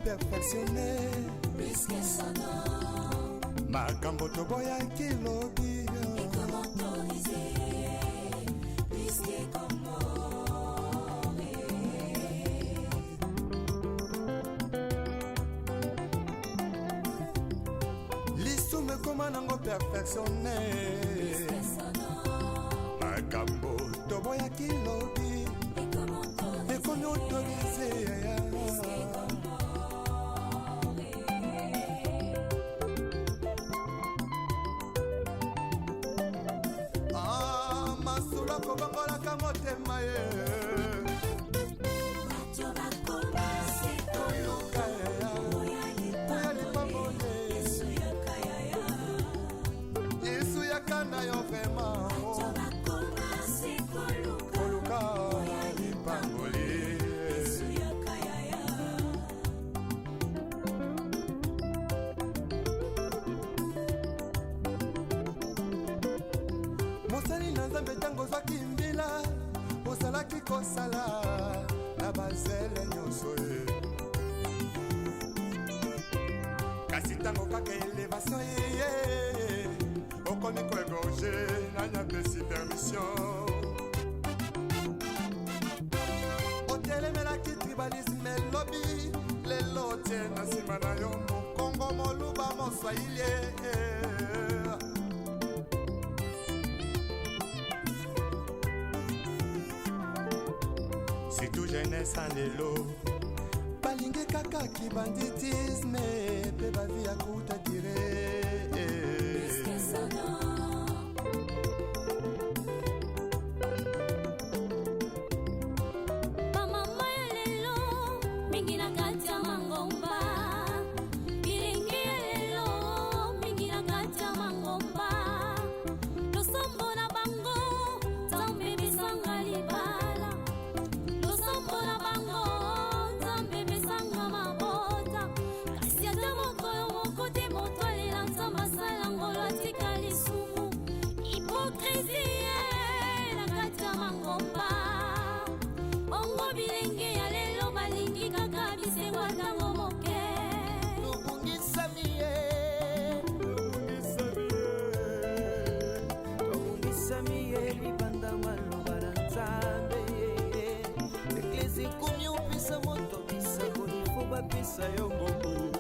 perfectionne makambo toboyaki lobi. Lisumu ekoma nango perfectionne, makambo toboyaki lobi ekomi autorise. Ah, masolo akobongolaka motema ye. Koluka oya lipamboli, Yesu yaka na yo vraiment. Koluka lipamboli. Mosali na Nzambe, ntango ozwaki mbila, ozalaki kosala na bazele nyonso ye. Kasi ntango kaka élévation eye, okomi koégorger. Nani apesi permission? Otelemelaki tribalisme elobi, lelo otie na nsima na yo Mokongo, Moluba, Moswahili. Surtout jeunesse ya lelo balingi kaka kibanditisme mpe bavie ya courte durée. Bamama ya lelo mingi na kati ya mangomba, bilenge ya lelo mingi na kati ya mangomba, losambo na bango Nzambe besanga libala, losambo na bango Nzambe besanga mabota. Kasi ata mokolo moko te moto alela Nzambe asala ngolo atika lisumu. Hypocrisie na kati ya mangomba. Bongo bilenge ya lelo balingi kaka bisengo ntango moke. Tobungisami ye, tobungisami ye libanda maloba na Nzambe. Eklese ekomi opesa moto bisakoli, fo bapesa yo mbongo.